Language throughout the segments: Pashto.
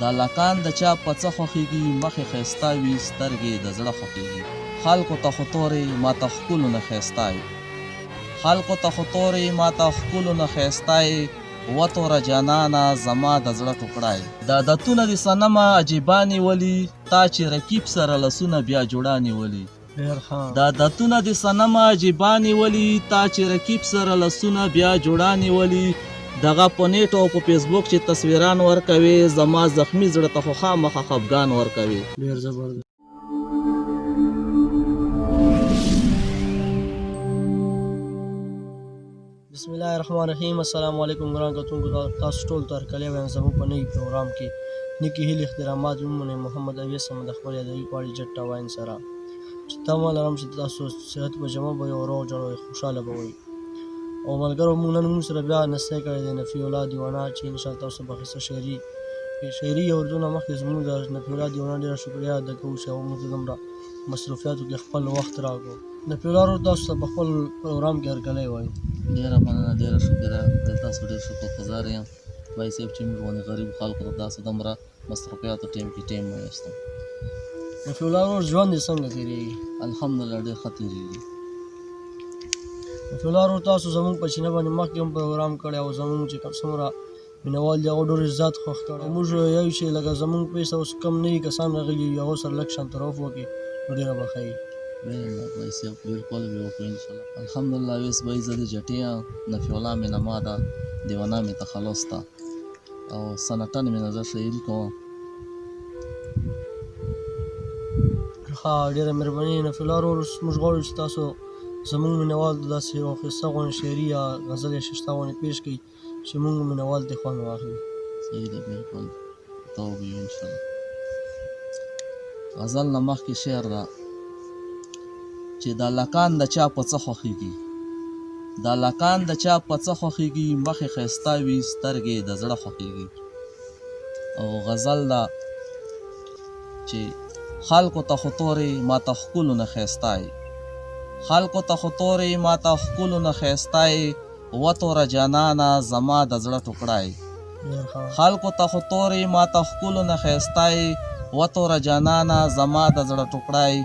دا لکان د چا په څه خوښیږي، مخ یې ښایسته وي، سترګې یې د زړه خوښیږي. خلکو ته خو تورې ماته ښکلو نه ښایسته یې، خلکو ته خو تورې ماته ښکلو نه ښایسته یې، وتوره جانانه زما د زړه ټوکړه یې. د عادتونه دې صنمه عجیبه نیولي، تا چې رقیب سره لاسونه بیا جوړا نیولي. ډېر ښه. د عادتونه دې صنمه عجیبه نیولي، تا چې رقیب سره لاسونه بیا جوړا نیولي. دغه په نیټ او په فیسبوک چې تصویران ورکوې، زما زخمي زړه ته خو خامخا خفګان ورکوې. ډېر زبردست. بسم الله الرحمن الرحیم. السلام علیکم ګران کتونکو، تاسو ټول ته هرکلی وایم زموږ په نوي پروګرام کې. نیکې هیلې احترامات ومنئ. محمد اویس هم د خپل ادبي پاړي جټ واین سره چې تمه لرم چې تاسو صحت په جمع به یو روغ جوړ وئ، خوشحاله به وئ. او ملګرو، موږ نن موږ سره بیا نستی کړی دی نفیع الله دیوانه چې انشاءالله تاسو به ښه شعري اورېدو نه مخکې زموږ د نفیع الله دیوانه ډېره شکریه ادا کوو چې هغه موږ ته دومره مصروفیاتو کې خپل وخت راکړو. نفیع الله ورور، تاسو ته په خپل پروګرام کې هرکلی وایو. ډېره مننه، ډېره شکریه، د تاسو ډېر شکرګزار یم بای صاحب چې موږ غوندې غریب خلکو ته تاسو دومره مصروفیاتو ټیم کې ټیم وایاست. نفیع الله ورور، ژوند یې څنګه تېرېږي؟ الحمدلله، ډېر ښه تېرېږي. نفیع الله ورور، تاسو زموږ په چینه باندې مخکې هم پروګرام کړی او زموږ چې کوم څومره مینهوال دي هغو ډېر زیات خوښ کړی. موږ یو چې لکه زموږ پیسه اوس کم نوي کسان راغلي وي، هغو سره لږ شان تعارف وکړي نو ډېره به ښه وي. بای صاحب، بالکل به وکړو انشاءالله. الحمدلله ویس بای، زه د جټې یم، نفیع الله مې نما ده، دیوانه مې تخلص ده او سنټن مې نظر شاعري کوم. ښه، ډېره مهرباني نفیع الله ورور. اوس موږ غواړو چې تاسو زموږ مینهوال ته داسې یوه ښایسته غوندې شعري یا غزل یا ششته غوندې پیش کړئ چې موږ مینهوال ترې خوند واخلي. صحیح ده، بالکل ته به یو انشاءالله. غزل نه مخکې شعر ده چې دا لکان د چا په څه خوښیږي، دا لکان د چا په څه خوښیږي، مخ یې ښایسته وي، سترګې د زړه خوښیږي. او غزل ده چې خلکو ته خو تورې ماته ښکلو نه ښایسته یې، خلکو ته خو تورې ماته ښکلو نه ښایسته یې، وتوره جانانه زما د زړه ټوکړه یې. ډېر ښه. خلکو ته خو تورې ماته ښکلو نه ښایسته یې، وتوره جانانه زما د زړه ټوکړه یې.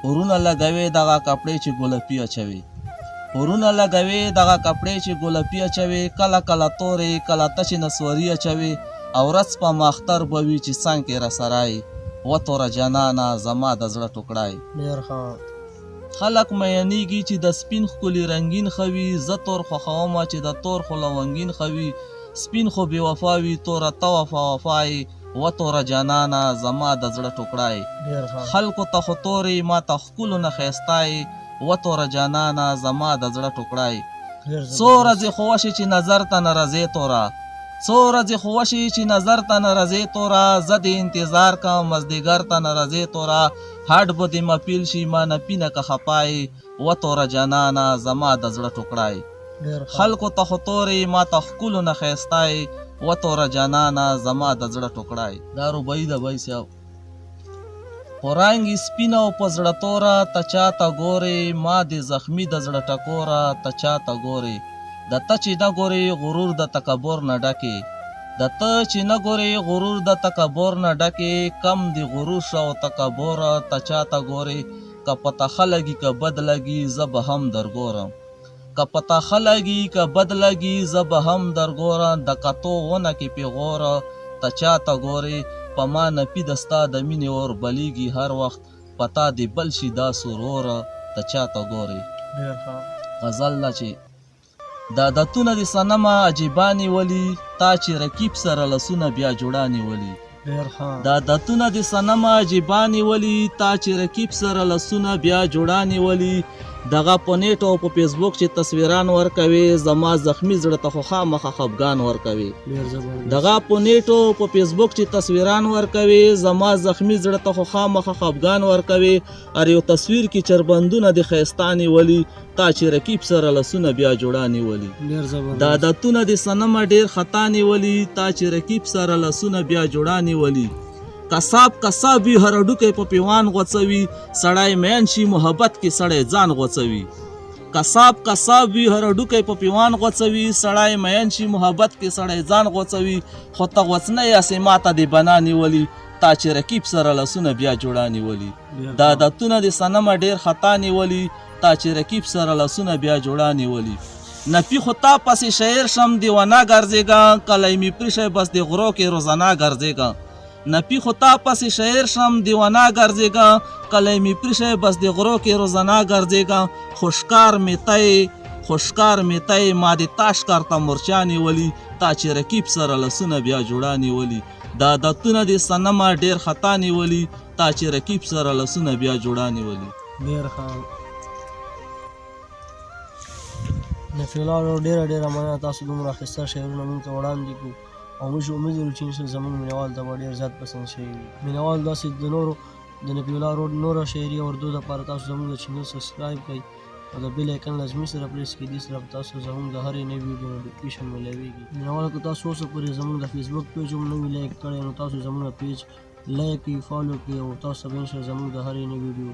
ورونه لګوې دغه کپړې چې ګلپي اچوې، ورونه لګوې دغه کپړې چې ګلپي اچوې، کله کله تورې کله تشې نسواري اچوې، او ورځ په ماختر به وي چې څنګ کې راسره یې، وتوره جانانه زما د زړه ټوکړه یې. ډېر ښه. خلک میینیږي چې د سپین ښکلي رنګین ښه وي، زه تور خوښومه چې د تور خو لونګین ښه وي، سپین خو بې وفا وي، توره ته وفا وفا یې، وتوره جانانه زما د زړه ټوکړه یې. ډېر ښه. خلکو ته خو تورې ماته ښکلو نه ښایسته یې، وتوره جانانه زما د زړه ټوکړه یې. ډېر څو زبردست. ورځې خو وشي چې نظر ته نه راځې توره، څو ورځې خو وشي چې نظر ته نه راځې توره، زه دې انتظار کوم مازدیګر ته نه راځې توره، هډ به دې مپیل شي ما نه پینه که خپه یې، وتوره جانانه زما د زړه ټوکړه یې. ډېر ښه. خلکو ته خو تورې ماته ښکلو نه ښایسته یې، وتوره جانانه زما د زړه ټوکړه یې. دا رباعي ده بای صاحب. په رنګ یې سپینه او په زړه توره، ته چاته ګورې، ما دې زخمي د زړه ټکوره، ته چاته ګورې. د ته چې نه ګورې غرور د تکبر نه ډکې، د ته چې نه ګورې غرور د تکبر نه ډکې، کم دې غرور شه او تکبر، ته چاته ګورې. که په تا ښه لګي که بد لګي زه به هم درګورم، که په تا ښه لګي که بد لګي زه به هم درګورم، د کتو ونه کې پیغور، ته چاته ګورې. په ما نپي د ستا د مینې اور بلیږي هر وخت، په تا دې بل شي دا سرور، ته چاته ګورې. ډېر ښه. غزل ده چې د عادتونه دې صنمه عجیبه نیولي، تا چې رقیب سره لاسونه بیا جوړا نیولي. ډېر ښه. د عادتونه دې صنمه عجیبه نیولي، تا چې رقیب سره لاسونه بیا جوړا نیولي. دغه په نیټ او په فیسبوک چې تصویران ورکوې، زما زخمي زړه ته خو خامخا خفګان ورکوې. ډېر زبردست. دغه په نیټ او په فیسبوک چې تصویران ورکوې، زما زخمي زړه ته خو خامخا خفګان ورکوې. هر یو تصویر کې چربندونه دې ښایسته نیولي، تا چې رقیب سره لاسونه بیا جوړا نیولي. ډېر زبردست. د عادتونه دې صنمه ډېر خطا نیولي، تا چې رقیب سره لاسونه بیا جوړا نیولي. کساب کساب وي هر هډوکی په پیوان غوڅوي، سړی مین شي محبت کې سړی ځان غوڅوي. قصاب قصاب وي، هر هډوکی په پیوان غوڅوي. سړی مین شي محبت کې، سړی ځان غوڅوي. خو ته غوڅ نه یې، هسې ماته دې بنا نیولي. تا چې رقیب سره لاسونه بیا جوړا نیولي. دا عادتونه دې صنمه ډېر خطا نیولي. تا چې رقیب سره لاسونه بیا جوړا نیولي. نپی خو تا پسې شعر شم دیوانه ګرځېږم، کله مې پرېښی بس د غرو کې روزانه ګرځېږم. نپی خو تا پسې شعر شم دیوانه ګرځېږم، کله مې پرېښی بس د غرو کې روزانه ګرځېږم. خو ښکار مې ته یې، خو ښکار مې ته یې، ما دې تا ښکار ته مورچا نیولي. تا چې رقیب سره لاسونه بیا جوړا نیولي. دا عادتونه دې صنمه ډېر خطا نیولي. تا چې رقیب سره لاسونه بیا جوړا نیولي. ډېر ښه نفیع الله ورور، ډېره ډېره مننه، تاسو دومره ښایسته شعرونه موږ ته وړاندې کړو او موږ امید لرو چې انشاءالله زموږ مینهوالو ته به ډېر زیات پسند شوي وي. مینهوالو، داسې د نورو د نفیع الله ورور نوره شاعري اورېدو لپاره تاسو زموږ د چینل سبسکرایب کړئ او د بیل ایکن لازمي سره پریس کړئ. دې سره به تاسو زموږ د هرې نوې ویډیو نوټیفیکیشن ملاویږي. مینهوالو، که تاسو اوسه پورې زموږ د فیسبوک پیج هم نه وي لایک کړی، نو تاسو زموږ پیج لایک کړئ، فالو کړئ او تاسو ته به انشاءالله زموږ د هرې نوې ویډیو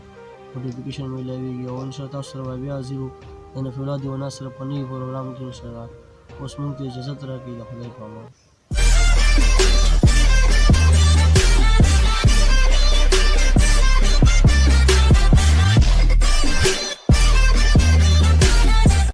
نوټیفیکیشن ملاویږي. او انشاءالله تاسو سره به بیا حاضر یو د نفیع الله دیوانه سره په نوي پروګرام کې انشاءالله. اوس موږ ته اجازه راکړئ، د خدای په امان.